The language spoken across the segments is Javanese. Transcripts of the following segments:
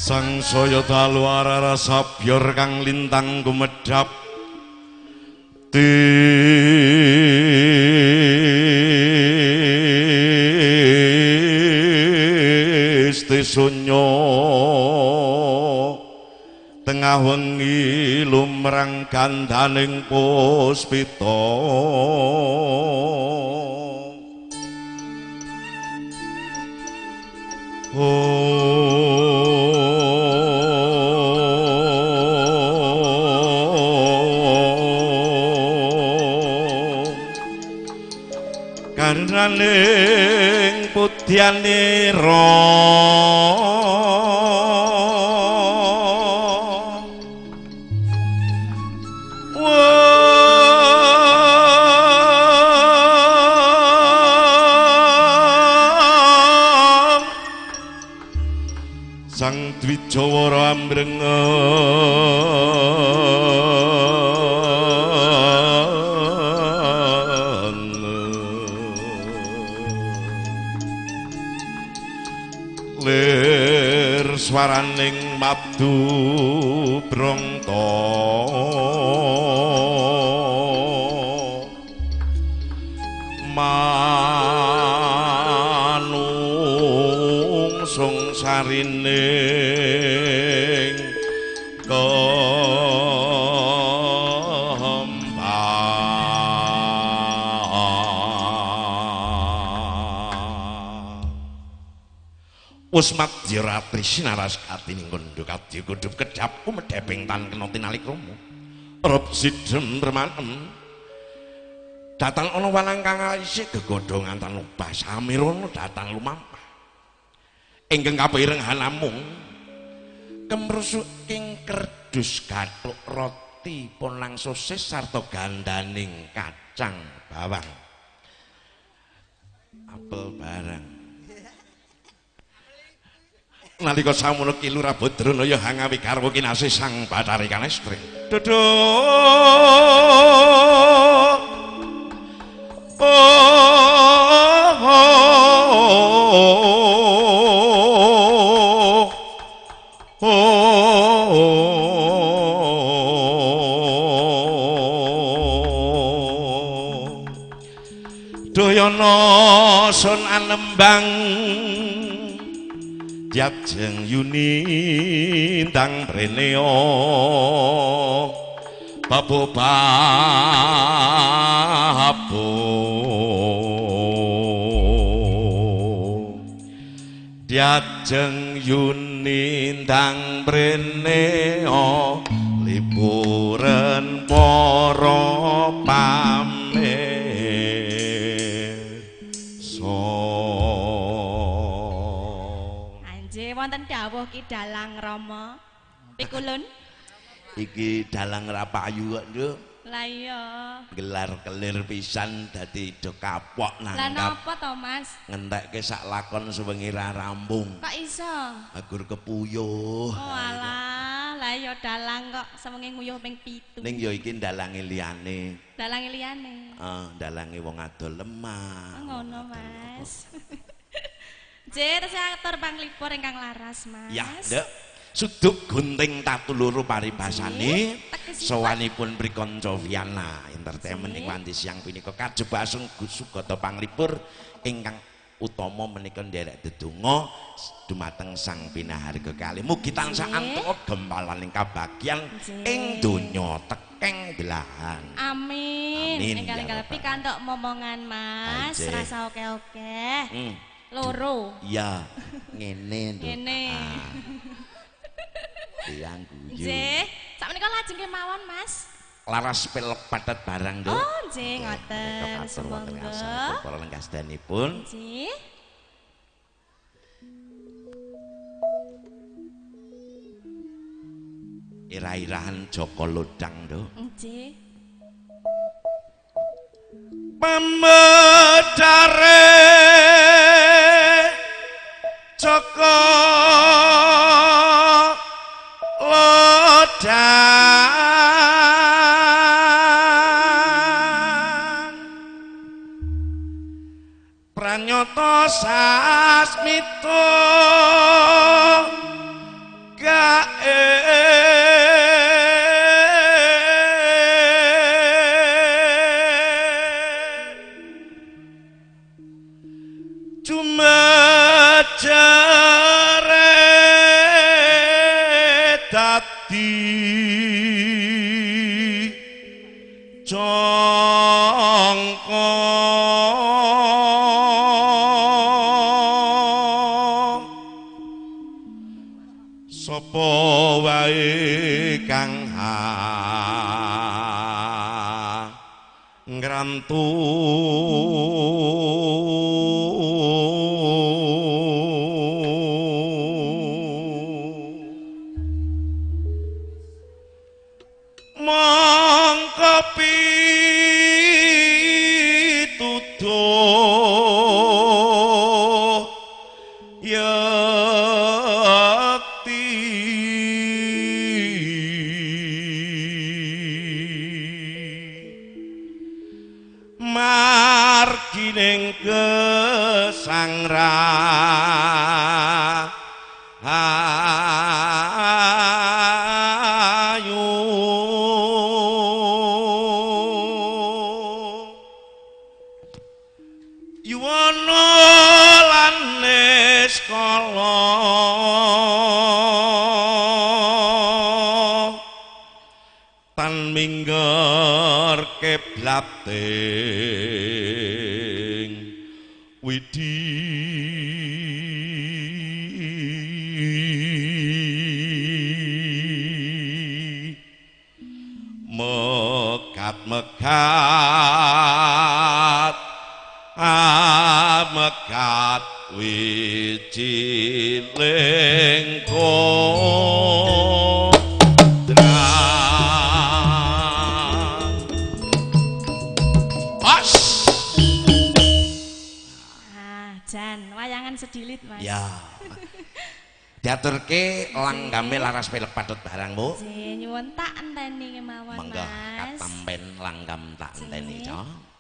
Sangsaya dalu arara sabyor kang lintang gumedhap tisti sunyo tengah wengi lumrang gandaning puspita. Karnaning putyanira Sang Dwijawara ambreng lir swaraning mabdu brangta manungsung sarining kembang. Usmadya ratri sinaras katining kandha kadya kudhup kedhap kumedheping tan kena tinali krama rep sidhem remanem datan ana walang kang isih gegodhongan tan obah samirana datan lumampah ingkang kapireng hanamung kemrusuking kerdus gathuk roti ponang sosis sarta gandaning kacang bawang apel barang. Nalika samono ki Lurah Badranaya hangawi garwa kinasih Sang Bathari Kanestri. Duduk. Doyana sun anembang Diajeng yuni ndang mreneo babo babo Diajeng yuni ndang mreneo liburan para pamirsa. Wonten dawuh Ki Dalang Rama pikulun iki dalang rapayu kok nduk. Lah iya gelar kelir pisan dadi do kapok nangkap. Lah napa to Mas? Ngentekke sak lakon sewengi ra rampung. Kok iso? Agur kepuyuh. Oh alah, lah iya dalang kok sewengi nguyuh ping 7. Ning ya iki dalange liyane. Dalange liyane. Heeh, dalange wong adol lemah. Oh, ngono Mas. Nggih, tesih atur panglipur ingkang laras, Mas. Ya, Nduk. Suduk gunting tatu loro paribasane sowanipun Prikanca Viana Entertainment ing wanci siang punika kajebasung sugata panglipur ingkang utama menika nderek dedonga dumateng Sang Pinaharga kalih. Mugi tansah antuk gempalaning kabagyan ing donya tekeng belahan. Amin. Enggal-enggal pikantuk momongan, Mas. Rasa oke-oke. Loro. Iya, ngene nduk. Ngene. Tiyang guyu. Nggih, sakmenika lajeng kemawon, Mas. Laras pelek patet barang, Nduk. Oh, nggih, ngoten. Sumangga. Para lengkasdanipun. Nggih. Irah-irahan Joko Lodang, Nduk. Nggih. Pamedare Joko Lodang pranyata sasmita dadi jongko sapa wae kang ngrantu mongko pituduh yekti margining kesangra ayu yuwana lan niskala tan mingger kiblating widi megat-megat amegat wijiling kodrat. Os. Ah, jan wayangan sedilit, Mas. Ya. Diaturke langgame laras pelek patut barang, Bu. Nggih, nyuwun tak enteni kemawon, Mas. Monggo katampen langgam tak enteni, Cok.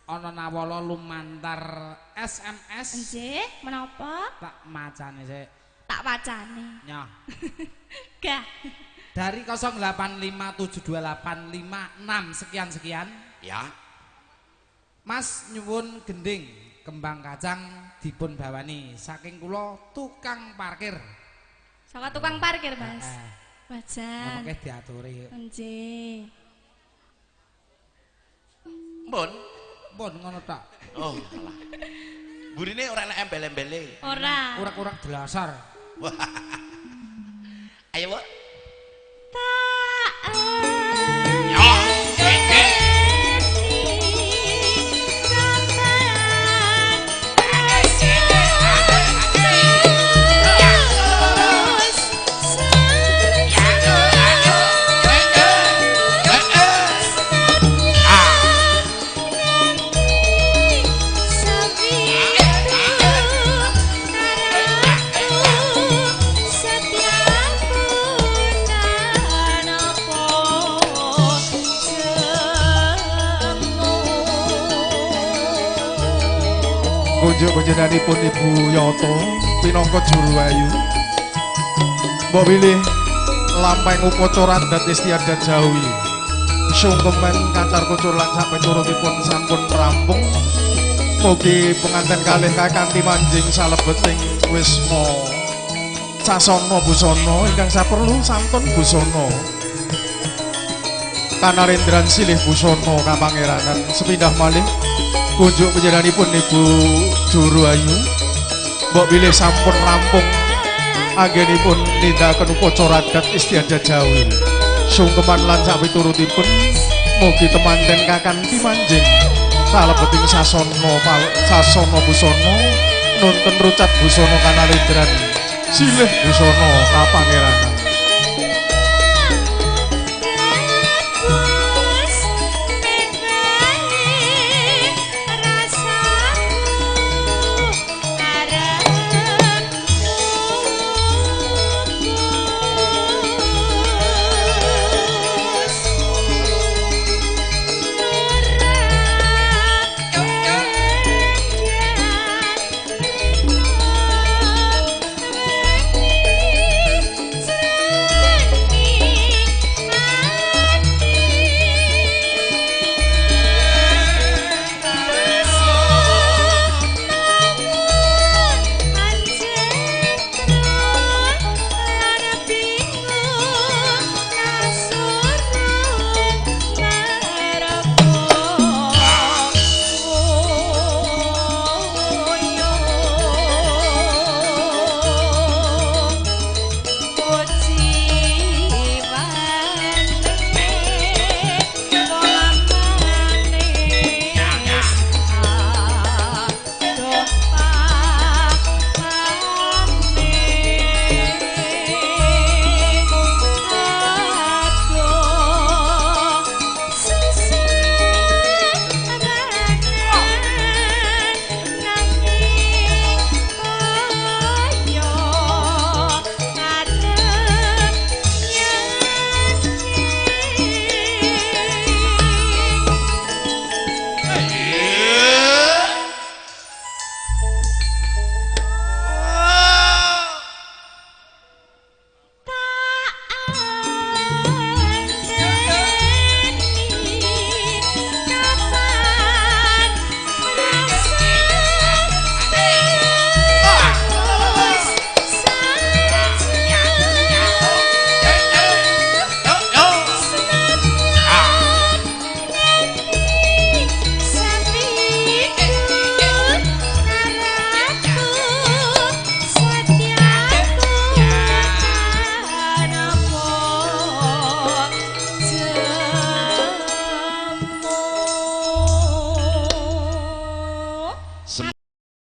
Ana nawala lumantar SMS. Nggih, menapa? Tak macane sik. Tak wacane. Nyoh. Gah. Dari 08572856 sekian sekian. Ya. Mas nyuwun gending kembang kacang dipun bawani saking kula tukang parkir. Saka tukang parkir, Mas. Wajan. Mengke diaturi. Nggih. Mbon. Mbon ngono tok. Oh, alah. Burine ora enak embel-embele. Ora. Urak-urak delasar. Ayo, Bu. Tak Kunjuk panjenenganipun Ibu Yoto pinangka juru ayu. Mbok bilih lampahing upacara adat istiadat Jawi. Sungkeman kacar kucur lan sapiturutipun sampun rampung. Mugi penganten kalih kakanthi manjing salebeting wisma sasana busana ingkang saperlu santun busana. Kanarendran silih busana kapangeranan sepindah malih kunjuk panjenenganipun Ibu Juru Ayu. Mbok bilih sampun rampung anggenipun nindakaken upacara adat istiadat Jawi. Sungkeman lan sapiturutipun mugi temanten kakanthi manjing salebeting sasana sasana busana nuntun rucat busana kanalendran silih busana kapangeranan.